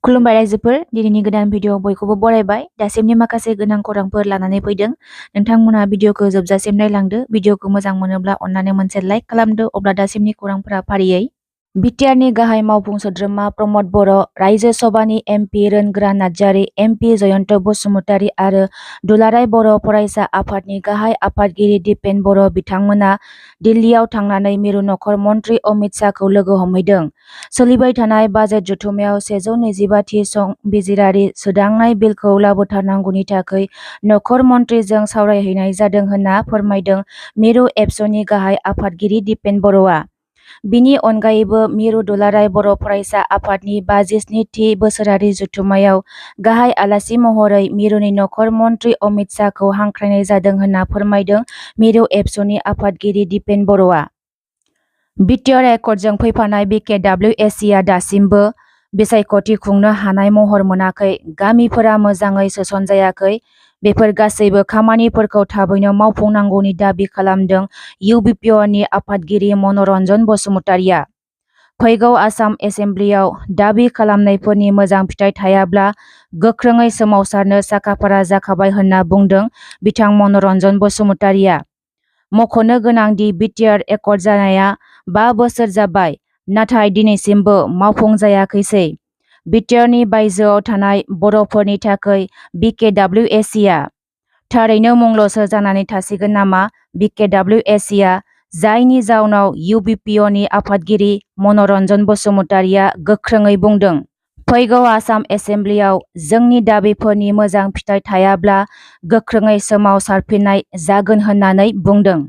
खुलुमबाय रायजोफोर दिनैनि गोदान भिडिअ बयखौबो बरायबाय दासिमनि माखासे गोनां खौरांफोर लानानै फैदों नोंथांमोना भिडिअखौ जोबजासिम नायलांदो भिडिअखौ मोजां मोनोब्ला अन्नानै मोनसे लाइक खालामदो अब्ला दासिमनि खौरांफोरा फारियै बिटिआरनि गाहाय मावफुं सोद्रोमा प्रमद बर' रायजो सभानि एमपि रोनग्रा नार्जारी एमपि जयन्त बसुमतारी आरो दुलाराय बर' फरायसा आफादनि गाहाय आफादगिरि दिपेन बर' बिथांमोना दिल्लीयाव थांनानै मिरु नखर मन्त्रि अमित शाहखौ लोगो हमहैदों। सोलिबाय थानाय बाजेट जथुमायाव 125थि संबिजिरारि सोदांनाय बिलखौ लाबोथारनांगौनि थाखाय नखर मन्थ्रिजों सावरायहैनाय जादों होनना फोरमायदों मिरु एबसुनि गाहाय आफादगिरि दिपेन बर'आ। बिनि अनगायैबो मिरु दुलाराय बर' फरायसा आफादनि 57थि बोसोरारि जथुमायाव गाहाय आलासि महरै मिरुनि नखर मन्त्रि अमित शाहखौ हांख्रायनाय जादों होनना फोरमायदों मिरु एबसुनि आफादगिरि दिपेन बर'आ। बिटिआर एकर्डजों फैफानाय बिकेडब्लिउएससिआ दासिमबो बिसायख'थि खुंनो हानाय महर मोनाखै, गामिफोरा मोजाङै सोसनजायाखै। बेफोर गासैबो खामानिफोरखौ थाबैनो मावफुंनांगौनि दाबि खालामदों इउबिपिअनि आफादगिरि मनरन्जन बसुमतारीआ। फैगौ आसाम एसेम्ब्लियाव दाबि खालामनायफोरनि मोजां फिथाइ थायाब्ला गोख्रोङै सोमावसारनो साखाफारा जाखाबाय होनना बुंदों बिथां मनरन्जन बसुमतारीआ। मख'नो गोनांदि बिटिआर एकर्ड जानाया 5 बोसोर जाबाय, नाथाय दिनैसिमबो मावफुंजायाखैसै। बिटिआरनि बायजोआव थानाय बर'फोरनि थाखाय बिकेडब्लिउएससिआ थारैनो मुंल'सो जानानै थासिगोन नामा बिकेडब्लिउएससिआ, जायनि जाउनाव इउबिपिअनि आफादगिरि मनरन्जन बसुमतारीआ गोख्रोङै बुंदों। फैगौ आसाम एसेम्ब्लियाव जोंनि दाबिफोरनि मोजां फिथाइ थायाब्ला गोख्रोङै सोमावसारफिननाय जागोन होननानै बुंदों।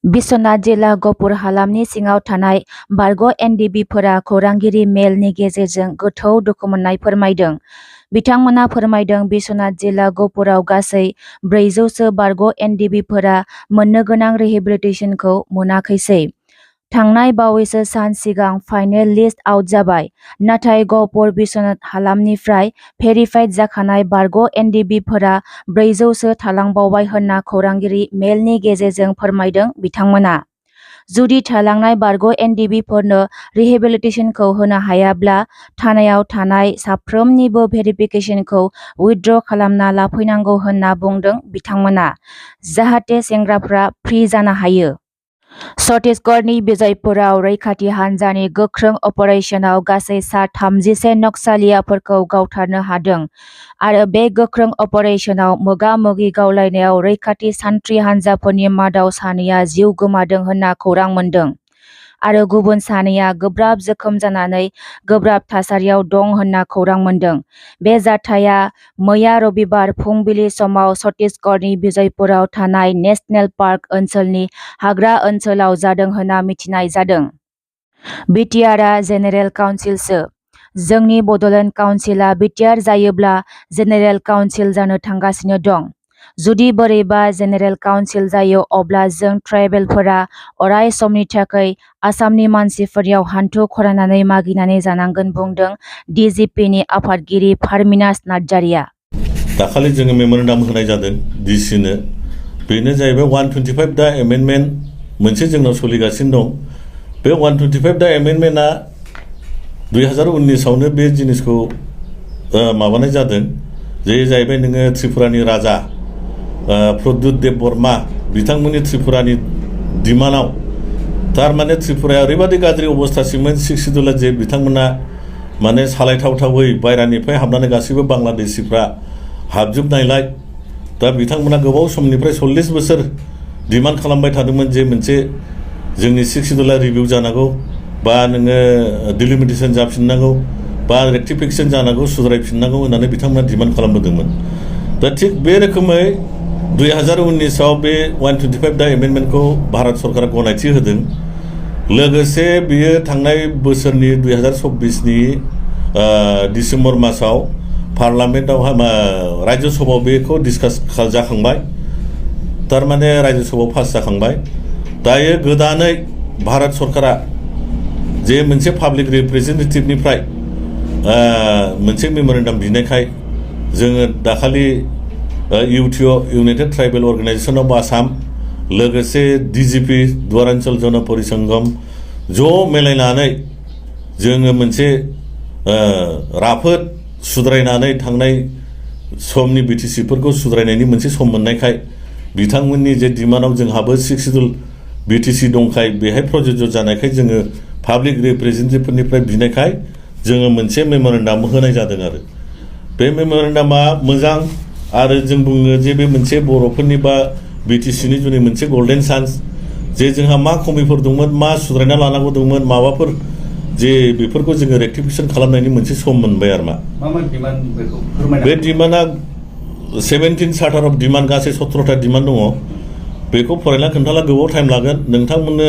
बिश्वनाथ जिल्ला गहपुर हालामनि सिङाव थानाय बारग' एनडिबिफोरा खौरांगिरि मेलनि गेजेरजों गोथौ दुखु मोननाय फोरमायदों। बिथांमोना फोरमायदों बिश्वनाथ जिल्ला गहपुराव गासै 400सो बारग' एनडिबिफोरा मोननो गोनां रिहेबिलिटेसनखौ मोनाखैसै। थांनाय बावैसो सान सिगां फाइनेल लिस्ट आउट जाबाय, नाथाय गहपुर बिश्वनाथ हालामनिफ्राय भेरिफाइड जाखानाय बारग' एनडिबिफोरा 400सो थालांबावबाय होनना खौरांगिरि मेलनि गेजेरजों फोरमायदों बिथांमोना। जुदि थालांनाय बारग' एनडिबिफोरनो रिहेबिलिटेसनखौ होनो हायाब्ला थानायाव थानाय साफ्रोमनिबो भेरिफिकेसनखौ उइथड्र खालामना लाफैनांगौ होनना बुंदों बिथांमोना, जाहाथे सेंग्राफ्रा फ्रि जानो हायो। छत्तीसगढ़नि विजयपुराव रैखाथि हान्जानि गोख्रों अपारेसनाव गासै सा 30 नक्सालियाफोरखौ गावथारनो हादों आरो बे गोख्रों अपारेसनाव मोगा-मोगि गावलायनायाव रैखाथि सान्थ्रि हान्जाफोरनि मादाव सानैया जिउ गोमादों होनना खौरां मोन्दों आरो गुबुन सानैया गोब्राब जोखोम जानानै गोब्राब थासारियाव दं होनना खौरां मोन्दों। बे जाथाया मैया रबिबार फुंबिलि समाव छत्तीसगढ़नि विजयपुराव थानाय नेशनेल पार्क ओनसोलनि हाग्रा ओनसोलाव जादों होनना मिथिनाय जादों। बिटिआरआ जेनेरेल काउन्सिलसो। जोंनि बड'लेण्ड काउन्सिलआ बिटिआर जायोब्ला जेनेरेल काउन्सिल जानो थांगासिनो दं। जुदि बोरैबा जेनेरेल काउन्सिल जायो अब्ला जों ट्राइबेलफोरा अराय समनि थाखाय आसामनि मानसिफोरनियाव हान्थु खरायनानै मागिनानै जानांगोन बुंदों डिजिपिनि आफादगिरि फारमिनास नार्जारीआ। दाखालि जोङो मेम'रेन्डाम होनाय जादों डिसिनो, बेनो जाहैबाय 125 दा एमेन्डमेन्ट मोनसे जोंनाव सोलिगासिनो दं। बे 125 दा एमेन्डमेन्टआ 2019आवनो बे जिनिसखौ माबानाय जादों, जे जाहैबाय नोङो त्रिपुरानि राजा प्रद्युत देब बर्मा बिथांमोननि त्रिपुरानि दिमानाव थारमाने त्रिपुराया ओरैबादि गाज्रि अबस्थासिममोन 6 सिडुलाव जे बिथांमोना माने सालायथावथावै बायरानिफ्राय हाबनानै गासैबो बांलादेशिफ्रा हाबजोबनायलाय दा बिथांमोना गोबाव समनिफ्राय 40 बोसोर डिमान्ड खालामबाय थादोंमोन जे मोनसे जोंनि 6 सिडुला रिभिउ जानांगौ बा नोङो डिलिमिटेसन जाफिननांगौ बा रेक्टिफिकेसन जानांगौ, सुद्रायफिननांगौ होननानै बिथांमोना डिमान्ड खालामबोदोंमोन। दा थिग बे रोखोमै 2019आव बे 125 दा एमेन्डमेन्टखौ भारत सरकारा गनायथि होदों। लोगोसे बियो थांनाय बोसोरनि 2024नि डिसेम्बर मासाव पार्लामेन्टआवहाय राज्य सभायाव बेखौ डिसकास जाखांबाय, थारमाने राज्य सभायाव पास जाखांबाय। दायो गोदानै भारत सरकारा जे मोनसे पाब्लिक रिप्रेजेन्टेटिभनिफ्राय मोनसे मेम'रेन्डाम बिनायखाय जोङो दाखालि UTO united tribal organisation of Assam लोगोसे डिजिपि द्वारान्चल जन परिसंगम ज' मिलायनानै जोङो मोनसे राफोद सुद्रायनानै थांनाय समनि बिटिसिफोरखौ सुद्रायनायनि मोनसे सम मोननायखाय बिथांमोननि जे डिमान्डआव जोंहाबो 6 शिड्युल बिटिसि दंखाय बेहाय प्रযোज्य जानायखाय जोङो पाब्लिक रिप्रेजेन्टेटिभफोरनिफ्राय बिनायखाय जोङो मोनसे मेमोरेन्डाम होनाय जादों आरो बे मेमोरेन्डामा मोजां आरो जों बुङो जे बे मोनसे बर'फोरनि बा बिटिसिनि जुनै मोनसे गोल्डेन चान्स जे जोंहा मा खमिफोर दंमोन मा सुद्रायना लानांगौ दंमोन माबाफोर जे बेफोरखौ जोङो रेक्टिफिकेसन खालामनायनि मोनसे सम मोनबाय आरो मा डिमान्ड बेखौ फोरमायना बे डिमान्डआ 17 चार्टार अफ डिमान्ड गासै 17टा डिमान्ड दङ बेखौ फरायना खोन्थाला गोबाव टाइम लागोन नोंथांमोननो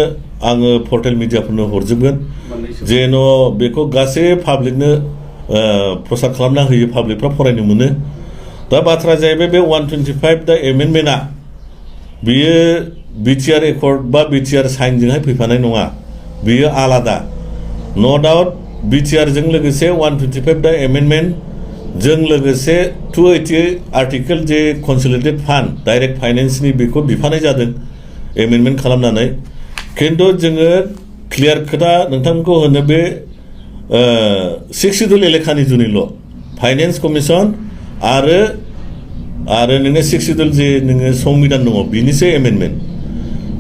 आङो पर्टेल मिडियाफोरनो हरजोबगोन जेन' बेखौ गासै पाब्लिकनो प्रसार खालामना होयो पाब्लिकफ्रा फरायनो मोनो दा बाथ्रा जाहैबाय बे 125 दा एमेन्डमेन्टआ बियो बिटिआर एकर्ड बा बिटिआर साइनजोंहाय फैफानाय नङा बियो आलादा नो डाउट बिटिआरजों लोगोसे 125 दा एमेन्डमेन्ट जों लोगोसे 280 आर्टिकेल जे कन्सोलिडेटेड फान्ड डाइरेक्ट फाइनेन्सनि बेखौ बिफानाय जादों एमेन्डमेन्ट खालामनानै खिन्थु जोङो क्लियार खोथा नोंथांमोनखौ होनो बे 6 शिड्युल एलेखानि जुनैल' फाइनेन्स कमिसन आरो नोङो 6 शिड्युल जे नोङो संबिधान दङ बिनिसो एमेन्डमेन्ट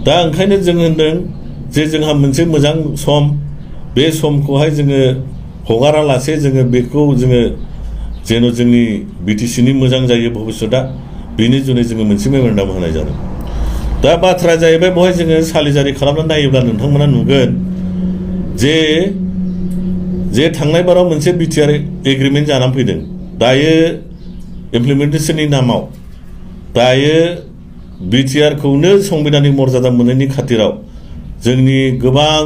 दा ओंखायनो जों होनदों जे जोंहा मोनसे मोजां सम बे समखौहाय जोङो हगारालासे जोङो बेखौ जोङो जेन' जोंनि बिटिसिनि मोजां जायो भबिष्यतआ बेनि जुनै जोङो मोनसे मेमोरेन्डाम होनाय जादों दा बाथ्राया जाहैबाय बेवहाय जोङो सालिजारि खालामनानै नायोब्ला नोंथांमोना नुगोन जे थांनाय बाराव मोनसे बिटिआर एग्रिमेन्ट जानानै फैदों दायो इमप्लिमेन्टेसननि नामाव दायो बिटिआरखौनो संबिधानिक मर्यादा मोननायनि खाथिराव जोंनि गोबां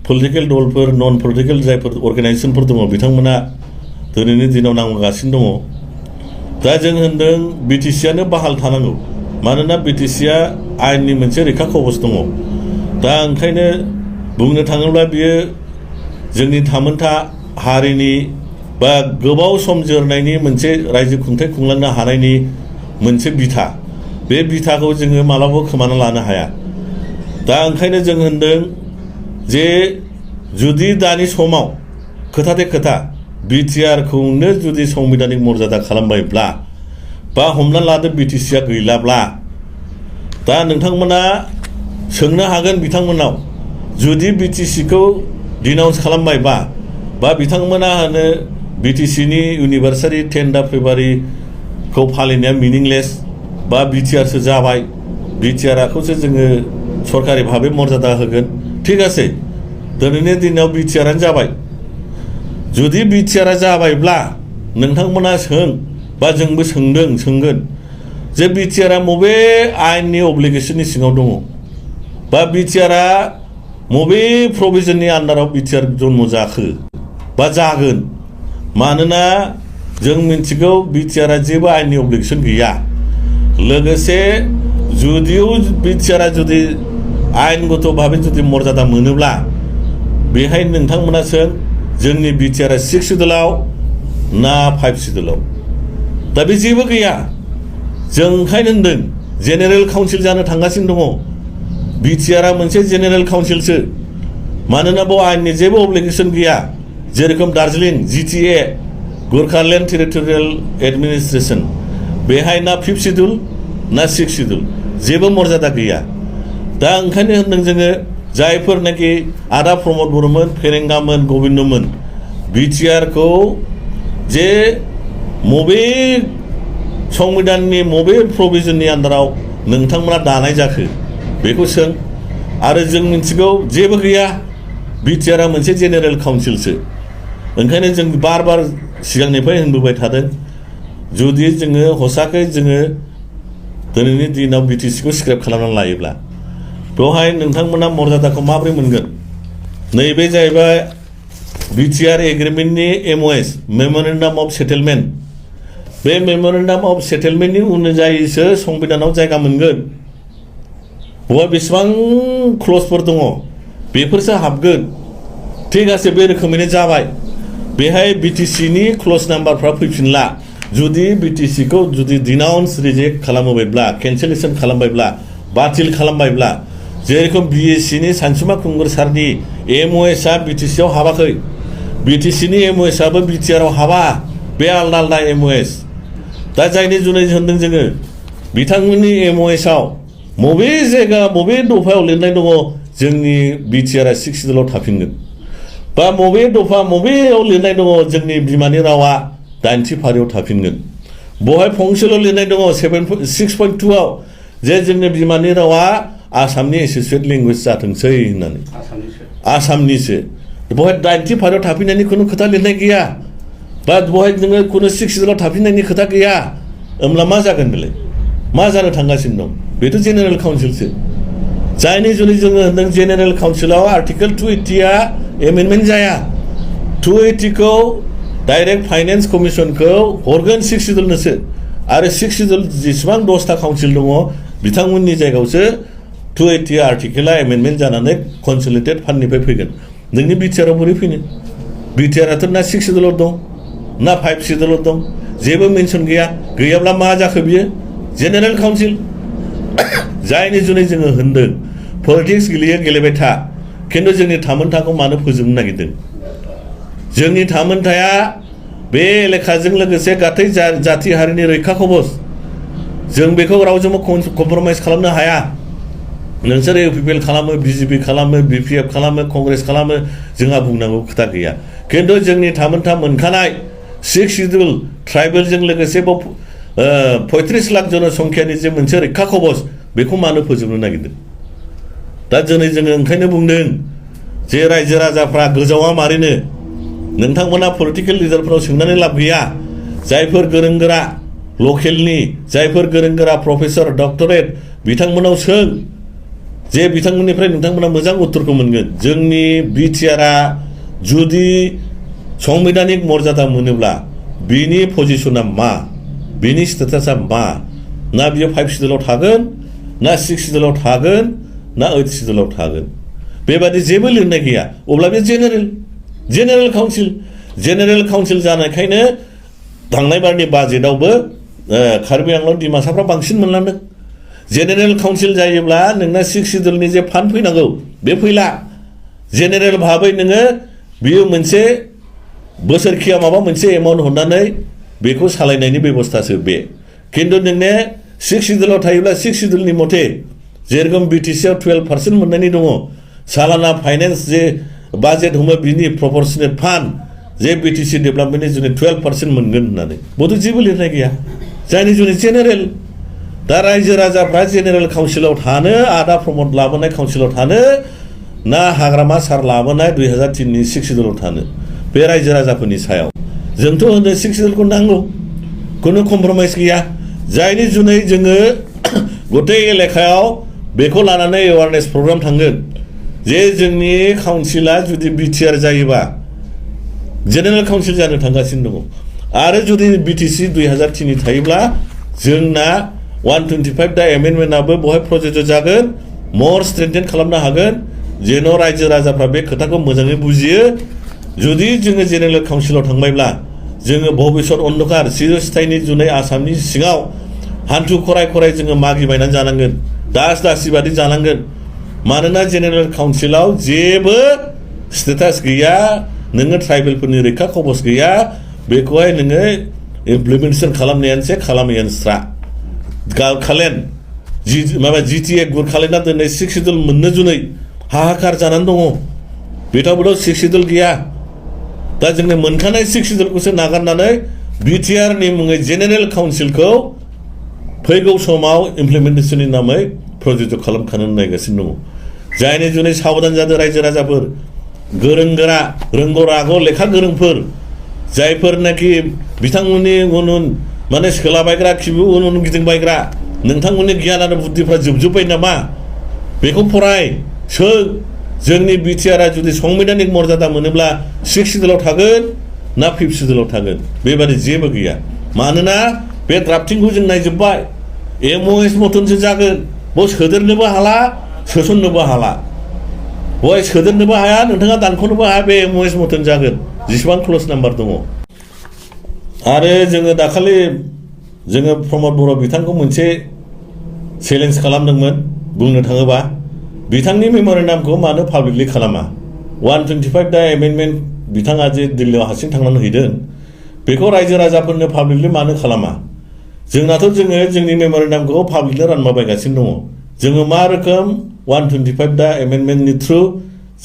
पलिटिकेल दलफोर नन पलिटिकेल जायफोर अर्गानाइजेसनफोर दङ बिथांमोना दिनैनि दिनाव नांगासिनो दङ दा जों होनदों बिटिसिआनो बाहाल थानांगौ मानोना बिटिसिआ आयेननि मोनसे रैखा कवच दङ दा ओंखायनो बुंनो थाङोब्ला बियो जोंनि थामोनथा हारिनि बा गोबाव सम जोरनायनि मोनसे रायजो खुंथाय खुंलांनो हानायनि मोनसे बिथा बे बिथाखौ जोङो मालाबाबो खोमाना लानो हाया दा ओंखायनो जों होनदों जे जुदि दानि समाव खोथाथे खोथा बिटिआरखौनो जुदि संबिधानिक मर्यादा खालामबायब्ला बा हमना लादो बिटिसिआ गैलाब्ला दा नोंथांमोना सोंनो हागोन बिथांमोनाव जुदि बिटिसिखौ डिनाउन्स खालामबायबा बा बिथांमोना होनो बिटिसिनि इउनिभार्सिटि 10 दा फेब्रुवारिखौ फालिनाया मिनिंलेस बा बिटिआरसो जाबाय बिटिआरखौसो जोङो सरकारि भाबै मर्यादा होगोन ठीक আছে दिनैनि दिनाव बिटिआरानो जाबाय जुदि बिटिआरा जाबायब्ला नोंथांमोना सों बा जोंबो सोंगोन जे बिटिआरा बबे आयेननि अब्लिगेसननि सिङाव दङ बा बिटिआरा बबे प्रभिजननि आन्डाराव बिटिआर जन्म जाखो बा जागोन मानोना जों मिन्थिगौ बिटिआरा जेबो आयेननि अब्लिगेसन गैया लोगोसे जुदिও बिटिआरा जुदि आयेनगत भाबै जुदि मर्यादा मोनोब्ला बेहाय नोंथांमोना सों जोंनि बिटिआरा 6 शिड्युलाव ना 5 शिड्युलाव दा बे जेबो गैया जों ओंखायनो होनदों जेनेरेल काउन्सिल जानो थांगासिनो दङ बिटिआरा मोनसे जेनेरेल काउन्सिलसो मानोना बेयाव आयेननि जेबो अब्लिगेसन गैया जेरखम दार्जिलिं GTA गोरखालेन्ड टेरिटरियेल एडमिनिस्ट्रेसन बेहाय ना 5 शिड्युल ना 6 शिड्युल जेबो मर्यादा गैया दा ओंखायनो होनदों जोङो जायफोरनाखि आदा प्रमद बर'मोन फेरेंगामोन गबिन्दमोन बिटिआरखौ जे मबे संबिधाननि मबे प्रभिजननि आन्डाराव नोंथांमोना दानाय जाखो बेखौ सों आरो जों मिन्थिगौ जेबो गैया बिटिआरा मोनसे जेनेरेल काउन्सिलसो ओंखायनो जों बार सिगांनिफ्राय होनबोबाय थादों जुदि जोङो हसाखै जोङो दिनैनि दिनाव बिटिसिखौ स्क्रेप खालामनानै लायोब्ला बेवहाय नोंथांमोना मर्यादाखौ माबोरै मोनगोन नैबे जाहैबाय बिटिआर एग्रिमेन्टनि MOS मेमोरेन्डाम अफ सेटेलमेन्ट बे मेमोरेन्डाम अफ सेटेलमेन्टनि अनुजायैसो संबिधानाव जायगा मोनगोन बहा बेसेबां क्लजफोर दङ बेफोरसो हाबगोन ठीक আছে बे रोखोमैनो जाबाय बेहाय बिटिसिनि क्लज नाम्बारफ्रा फैफिनला जुदि बिटिसिखौ जुदि डिनाउन्स रिजेक्ट खालामोबायब्ला केन्सेलेसन खालामबायब्ला बातिल खालामबायब्ला जेरखम BScनि सानसुमा खुंगुर सारनि MOSआ बिटिसिआव हाबाखै बिटिसिनि एमओएसआबो बिटिआरआव हाबा बे आलदा आलदा एमओएस दा जायनि जुनै होनदों जोङो बिथांमोननि एमओएसआव बबे जायगा बबे दफायाव लिरनाय दङ जोंनि बिटिआरआ 6 सिडुलाव थाफिनगोन बा बबे दफा बबेयाव लिरनाय दङ जोंनि बिमानि रावा 8थि फारियाव थाफिनगोन बहाय फंसेल' लिरनाय दङ 6.2 आव जे जोंनि बिमानि रावा आसामनि एसोसिएट लेंगुवेज जाथोंसै होननानै आसामनिसो बहाय 8थि फारियाव थाफिननायनि खुनु खोथा लिरनाय गैया बा बहाय नोङो खुनु 6 सिडुलाव थाफिननायनि खोथा गैया होमब्ला मा जागोन बेलाय मा जानो थांगासिनो दं बेथ' जेनेरेल काउन्सिलसो जायनि जुनै जोङो होनदों जेनेरेल काउन्सिलाव आर्टिकेल 280 आ एमेन्डमेन्ट जाया 280 खौ डाइरेक्ट फाइनेन्स कमिसनखौ हरगोन 6 सिडुलनोसो आरो 6 सिडुल जेसेबां 10टा काउन्सिल दङ बिथांमोननि जायगायावसो 280 आर्टिकेला एमेन्डमेन्ट जानानै कनसोलिडेटेड फान्डनिफ्राय फैगोन नोंनि बिटिआरआव बोरै फैनो बिटिआरआथ' ना 6 सिडुलाव दं ना 5 सिडुलाव दं जेबो मेनसन गैयाब्ला मा जाखो बियो जेनेरेल काउन्सिल जायनि जुनै जोङो होनदों पलिटिक्स गेलेबाय था खिन्थु जोंनि थामोनथाखौ मानो फोजोबनो नागिरदों जोंनि थामोनथाया बे एलेखाजों लोगोसे गासै जाथि हारिनि रैखा कबच जों बेखौ रावजोंबो कमप्रमाइज खालामनो हाया नोंसोर इउपिपिएल खालामो बिजेपि खालामो बिपिएफ खालामो कंग्रेस खालामो जोंहा बुंनांगौ खोथा गैया खिन्थु जोंनि थामोनथा मोनखानाय 6 सिडुल ट्राइबेलजों लोगोसे 35 लाख जनसंख्यानि जे मोनसे रैखा कबच बेखौ मानो फोजोबनो नागिरदों दा दिनै जोङो ओंखायनो बुंदों जे रायजो राजाफ्रा गोजावा मारैनो नोंथांमोना पलिटिकेल लिडारफोराव सोंनानै लाब गैया जायफोर गोरों गोरा लकेलनि जायफोर गोरों गोरा प्रफेसर डक्टरेट बिथांमोनाव सों जे बिथांमोननिफ्राय नोंथांमोना मोजां उत्तरखौ मोनगोन जोंनि बिटिआरआ जुदि संबिधानिक मर्यादा मोनोब्ला बिनि पजिशना मा बिनि स्टेटासा मा ना बियो 5 सिडुलाव थागोन ना 6 सिडुलाव थागोन ना 8 सिडुलाव थागोन बेबादि जेबो लिरनाय गैया अब्ला बे जेनेरेल काउन्सिल जानायखायनो थांनाय बारनि बाजेटआवबो कार्बि आंलं डिमासाफ्रा बांसिन मोनलांदों जेनेरेल काउन्सिल जायोब्ला नोंना 6 सिडुलनि जे फान्ड फैनांगौ बे फैला जेनेरेल भाबै नोङो बियो मोनसे बोसोरखिया माबा मोनसे एमाउन्ट हरनानै बेखौ सालायनायनि बेबस्थासो बे खिन्थु नोंने 6 सिडुलाव थायोब्ला 6 सिडुलनि मथे जेरखम बिटिसिआव 12% मोननायनि दङ सालाना फाइनेन्स जे बाजेट हमो बिनि प्रपर्शनेट फान्ड जे बिटिसि डेभेलपमेन्टनि जुनै 12% मोनगोन होननानै बथ' जेबो लिरनाय गैया जायनि जुनै जेनेरेल दा रायजो राजाफ्रा जेनेरेल काउन्सिलाव थानो आदा प्रमद लाबोनाय काउन्सिलाव थानो ना हाग्रामा सार लाबोनाय 2003 नि 6 सिडुलाव थानो बे रायजो राजाफोरनि सायाव जोंथ' होनो 6 सिडुलखौ नांगौ खुनु कमप्रमाइज गैया जायनि जुनै जोङो गथै एलेखायाव बेखौ लानानै एवारनेस प्रग्राम थांगोन जे जोंनि काउन्सिला जुदि बिटिआर जायोबा जेनेरेल काउन्सिल जानो थांगासिनो दङ आरो जुदि बिटिसि 2003 नि थायोब्ला जोंना 125 दा एमेन्डमेन्टआबो बहाय प्रजेक्ट जागोन मर स्ट्रेंथेन खालामनो हागोन जेन' रायजो राजाफ्रा बे खोथाखौ मोजाङै बुजियो जुदि जोङो जेनेरेल काउन्सिलाव थांबायब्ला जोङो भबिष्यत अन्धकार चिरस्थायनि जुनै आसामनि सिङाव हान्थु खराय खराय जोङो मागिबायनानै जानांगोन दासि बादि जानांगोन मानोना जेनेरेल काउन्सिलाव जेबो स्टेटास गैया नोङो ट्राइबेलफोरनि रैखा कबच गैया बेखौहाय नोङो इमप्लिमेन्टेसन खालामनायानोसै खालामैयानो स्रा गालखालेन माबा जिटिए गुरखालेना दोननाय 6 सिडुल मोननो जुनै हाहाकार जानानै दङ बेथावबोथ' 6 सिडुल गैया दा जोंनो मोनखानाय 6 सिडुलखौसो नागारनानै बिटिआरनि मुङै जेनेरेल काउन्सिलखौ फैगौ समाव इमप्लिमेन्टेसननि नामै प्रजेक्ट खालामखानो नायगासिनो दङ जायनि जुनै साबधान जादों रायजो राजाफोर गोरों गोरा रोंगौ रागौ लेखा गोरोंफोर जायफोरनाखि बिथांमोननि उन माने सोलाबायग्रा खिबु उन गिदिंबायग्रा नोंथांमोननि गियान आरो बुद्धिफ्रा जोबजोब्बाय नामा बेखौ फराय सों जोंनि बिटिआरआ जुदि संबिधानिक मर्यादा मोनोब्ला 6 सिडुलाव थागोन ना 5 सिडुलाव थागोन बेबादि जेबो गैया मानोना बे ड्राफ्टिंखौ जों नायजोब्बाय एमओएस मथनसो जागोन बेयाव सोदेरनोबो हाला सोसननोबो हाला बेवहाय सोदेरनोबो हाया नोंथाङा दानख'नोबो हाया बे एमओएस मथन जागोन जेसेबां क्ल'ज नाम्बार दङ आरो जोङो दाखालि जोङो प्रमद बर' बिथांखौ मोनसे चेलेन्ज खालामदोंमोन बुंनो थाङोबा बिथांनि मेम'रेन्डामखौ मानो पाब्लिकलि खालामा 125 दा एमेन्डमेन्ट बिथाङा जे दिल्लीयाव हारसिं थांनानै हैदों बेखौ रायजो राजाफोरनो पाब्लिकलि मानो खालामा जोंनाथ' जोङो जोंनि मेम'रेन्डामखौ पाब्लिकनो रानलाबायगासिनो दङ जोङो मा रोखोम 125 दा एमेन्डमेन्टनि थ्रु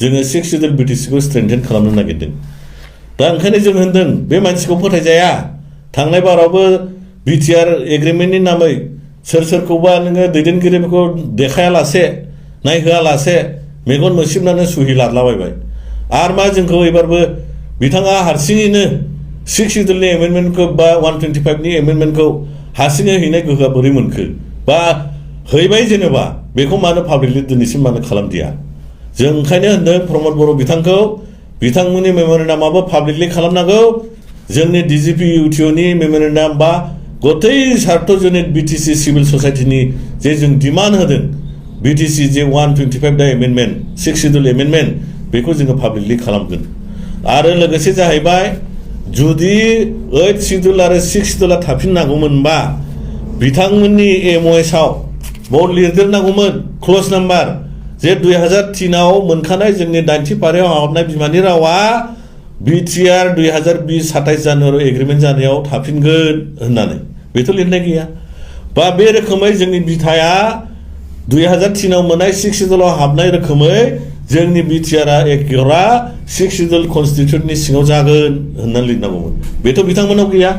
जोङो 6 शिड्युल बिटिसिखौ स्ट्रेंथेन खालामनो नागिरदों दा ओंखायनो जों होनदों बे मानसिखौ फोथायजाया थांनाय बारावबो बिटिआर एग्रिमेन्टनि नामै सोरखौबा नोङो दैदेनगिरिफोरखौ देखायालासे नायहोआलासे मेगन मोसिबनानै सुहि लादलाबायबाय आरो मा जोंखौ एबारबो बिथाङा हारसिङैनो 6 शिड्युलनि एमेन्डमेन्टखौ बा 125 नि एमेन्डमेन्टखौ हारसिङै हैनाय गोहोआ बोरै मोनखो बा हैबाय जेनेबा बेखौ मानो पाब्लिकलि दिनैसिम मानो खालामदिया जों ओंखायनो होनदों प्रमद बर' बिथांखौ बिथांमोननि मेम'रेन्डामाबो पाब्लिकलि खालामनांगौ जोंनि डिजिपि इउटिअनि मेम'रेन्डाम बा गथै सार्वजनिक बिटिसि सिभिल ससाइटिनि जे जों डिमान्ड होदों बिटिसि जे 125 दा एमेन्डमेन्ट 6 शिड्युल एमेन्डमेन्ट बेखौ जोङो पाब्लिकलि खालामगोन आरो लोगोसे जाहैबाय जुदि 8 शिड्युल आरो 6 शिड्युला थाफिननांगौमोनबा बिथांमोननि एमअएसआव बाव लिरदेरनांगौमोन क्लज नाम्बार जे 2003 आव मोनखानाय जोंनि 90 फारियाव हाबनाय बिमानि रावा बिटिआर 2020-27 जानुवारियाव एग्रिमेन्ट जानायाव थाफिनगोन होननानै बेथ' लिरनाय गैया बा बे रोखोमै जोंनि बिथाया 2003 आव मोननाय 6 शिड्युलाव हाबनाय रोखोमै जोंनि बिटिआरआ एकेरा 6 शिड्युल कनस्टिटिउशननि सिङाव जागोन होननानै लिरनांगौमोन बेथ' बिथांमोनाव गैया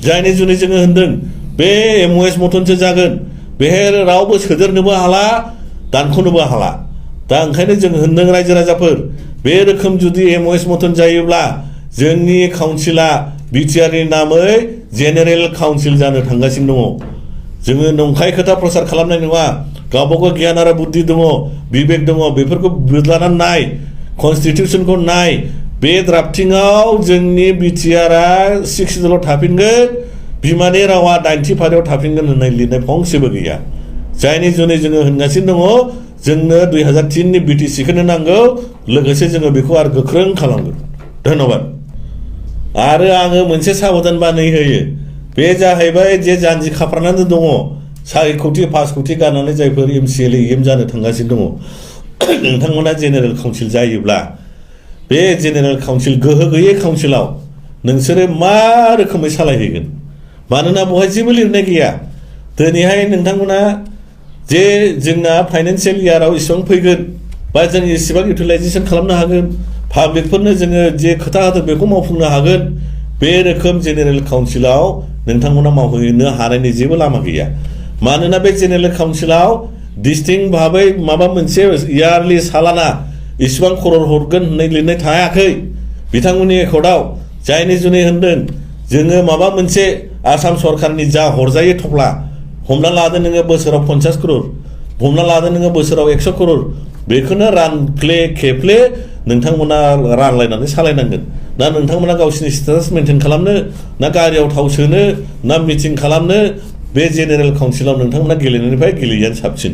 जायनि जुनै जोङो होनदों बे एमअएस मथनसो जागोन बेहाय रावबो सोदेरनोबो हाला दानख'नोबो हाला दा ओंखायनो जों होनदों रायजो राजाफोर बे रोखोम जुदि एमअएस मथन जायोब्ला जोंनि काउन्सिला बिटिआरनि नामै जेनेरेल काउन्सिल जानो थांगासिनो दङ जोङो नंखाय खोथा प्रसार खालामनाय नङा गावबागाव गियान आरो बुद्धि दङ बिबेक दङ बेफोरखौ बोदलानानै नाय कनस्टिटिउशनखौ नाय बे ड्राफ्टिंआव जोंनि बिटिआरआ 6 शिड्युलाव थाफिनगोन बिमानि रावा 90 फारियाव थाफिनगोन होननाय लिरनाय फंसेबो गैया जायनि जुनै जोङो होनगासिनो दङ जोंनो 2003 नि बिटिसिखौनो नांगौ लोगोसे जोङो बेखौ आरो गोख्रों खालामगोन धन्यबाद आरो आङो मोनसे साबधान बानाय होयो बे जाहैबाय जे जानजि खाफ्रानानै दङ 4 कोटि 5 कोटि गारनानै जायफोर एमसिएल एम जानो थांगासिनो दङ नोंथांमोना जेनेरेल काउन्सिल जायोब्ला बे जेनेरेल काउन्सिल गोहो गैयै काउन्सिलाव नोंसोरो मा रोखोमै सालायहैगोन मानोना बेवहाय जेबो लिरनाय गैया दिनैहाय नोंथांमोना जे जोंना फाइनान्सियेल इयाराव इसेबां फैगोन बा जों इसेबां इउटिलाइजेसन खालामनो हागोन पाब्लिकफोरनो जोङो जे खोथा होदों बेखौ मावफुंनो हागोन बे रोखोम जेनेरेल काउन्सिलाव नोंथांमोना मावहैनो हानायनि जेबो लामा गैया मानोना बे जेनेरेल काउन्सिलाव डिस्टिंक्ट भाबै माबा मोनसे इयारलि सालाना इसेबां खरर हरगोन होननाय लिरनाय थायाखै बिथांमोननि एकर्डआव जायनि जुनै होनदों जोङो माबा मोनसे आसाम सरकारनि जा हरजायो थफ्ला हमना लादो नोङो बोसोराव 50 करोड़ हमना लादो नोङो बोसोराव 100 करोड़ बेखौनो रानफ्ले खेफ्ले नोंथांमोना रानलायनानै सालायनांगोन ना नोंथांमोना गावसिनि स्टेटास मेनटेन खालामनो ना गारियाव थाव सोनो ना मिटिं खालामनो बे जेनेरेल काउन्सिलाव नोंथांमोना गेलेनायनिफ्राय गेलेयैआनो साबसिन